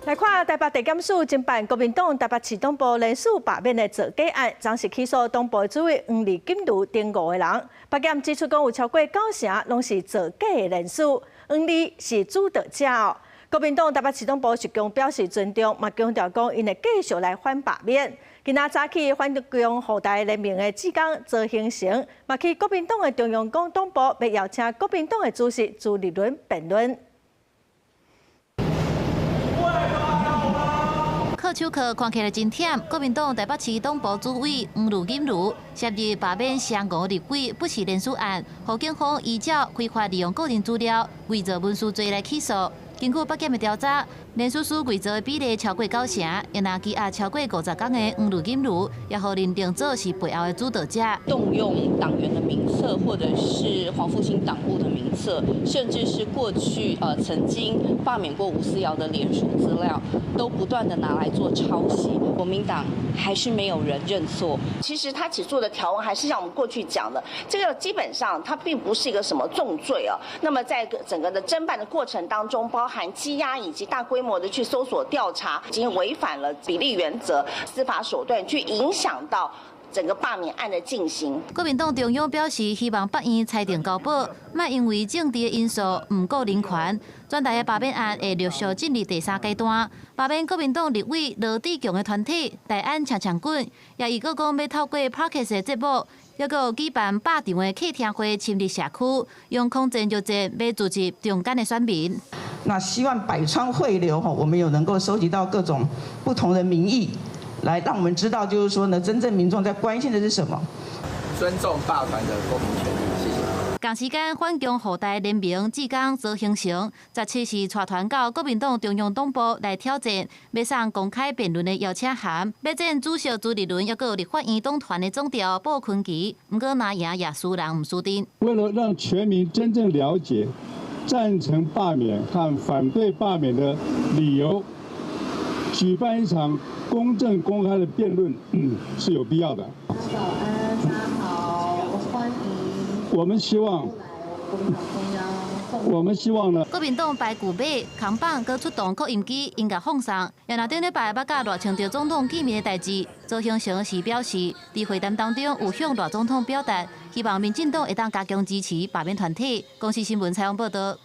來看台北地檢署偵辦國民黨台北市黨部人事罷免的造假案，昨是起訴黨部主委黃麗錦如等五個人。北檢指出講有超過九成攏是造假的人事，黃麗是主導者哦。國民黨台北市黨部是強表示尊重，嘛強調講𪜶會繼續來反罷免。今仔早起反共後代聯盟的志工鄒興成，嘛去國民黨的中央黨黨部，欲邀請國民黨的主席朱立倫辯論。靠手銬看起來真忝，國民黨台北市黨部主委黃呂錦茹涉入罷免雙吳立委不實連署案，予警方依照非法利用個人資料偽造文書罪來起訴。根據北檢的調查，連署書偽造的比例超過九成，也若羈押超過50天的黃呂錦茹，也予認定做是背後的主導者。動用黨員的名冊，或者是黃復興黨部的名冊，甚至是過去曾經罷免過吳思瑤的聯署資料，都不斷的拿來做抄襲。國民黨還是沒有人認錯。其實他起訴的條文還是像我們過去講的，這個基本上它並不是一個什麼重罪啊。那麼在整個的偵辦的過程當中，包含羈押以及大規模的去搜索調查，已經違反了比例原則，司法手段去影響到整個罷免案的進行。國民黨中央表示，希望法院裁定交保，莫因為政治的因素毋顧人權。全台的罷免案會陸續進入第三階段。罷免國民黨立委羅智強的團體大安鏘鏘滾，也預告講欲透過 Podcast 節目，猶閣有舉辦100場的客廳會深入社區，用空戰作戰欲聚集中間的選民。那希望百川匯流，我們有能夠收集到各種不同的民意，來讓我們知道，就是說呢，真正民眾在關心的是什麼。尊重罷團的公民權利，謝謝。同時間，反共後代聯盟志工鄒興成，17是帶團到國民黨中央黨部來挑戰，欲送公開辯論的邀請函，欲見主席朱立倫，猶閣立法院黨團的總召布坤琪，毋過若贏也輸人毋輸陣。為了讓全民真正了解贊成罷免和反對罷免的理由，舉辦一場公正公開的辯論是有必要的。早安，大家好，歡迎。我們希望呢。國民黨排巨馬、扛棒，閣出動擴音機，音樂放送。也若頂禮拜捌佮賴清德總統見面的代誌，鄒興成是表示，佇會談當中有向賴總統表達，希望民進黨會當加強支持罷免團體。公視新聞採訪報道。